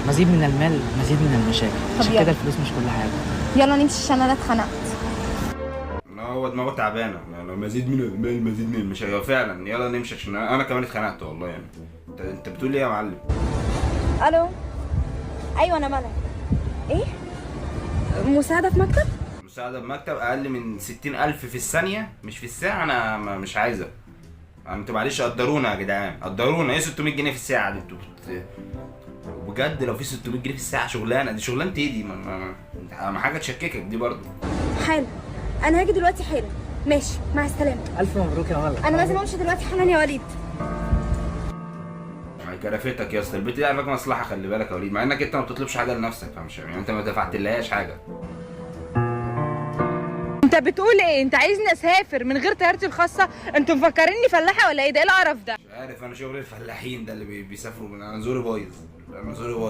مزيد من المال مزيد من المشاكل، طب عشان يلا. كده الفلوس مش كل حاجة. يلا نمشي عشان انا اتخنقت. لا، هو دماغه تعبانة يعني، مزيد من المال مزيد من المشاكل فعلا. يلا نمشي عشان انا كمان اتخنقت والله يعني. انت بتقول ايه يا معلم؟ الو، ايوه انا ملك. ايه؟ مساعدة في مكتب؟ مساعدة بمكتب اقل من 60,000 في الثانية مش في الساعة. انا مش عايزه. انتوا معلش قدرونا يا جدعان، قدرونا. ايه 600 جنيه في الساعة دي؟ انتوا بجد لو في 600 جنيه في الساعة شغلانة دي، شغلانة ايه دي؟ ما حاجة تشككك دي برضه. حالا، انا هاجي دلوقتي حالا. ماشي، مع السلامة. الف مبروك يا ملك. انا لازم امشي دلوقتي حالا يا وليد. كرفتك يا اسطى البت دي على فكرة مصلحة، خلي بالك يا وليد، مع انك انت ما بتطلبش حاجة لنفسك، فمش يعني انت ما دفعتلهاش حاجة. انت بتقول ايه؟ انت عايزني اسافر من غير طيارتي الخاصة؟ انتوا مفكريني فلاحة ولا ايه؟ ده ايه القرف ده؟ مش عارف انا شغل الفلاحين ده اللي بيسافروا من انا زوري بايظ، انا زوري بايظ.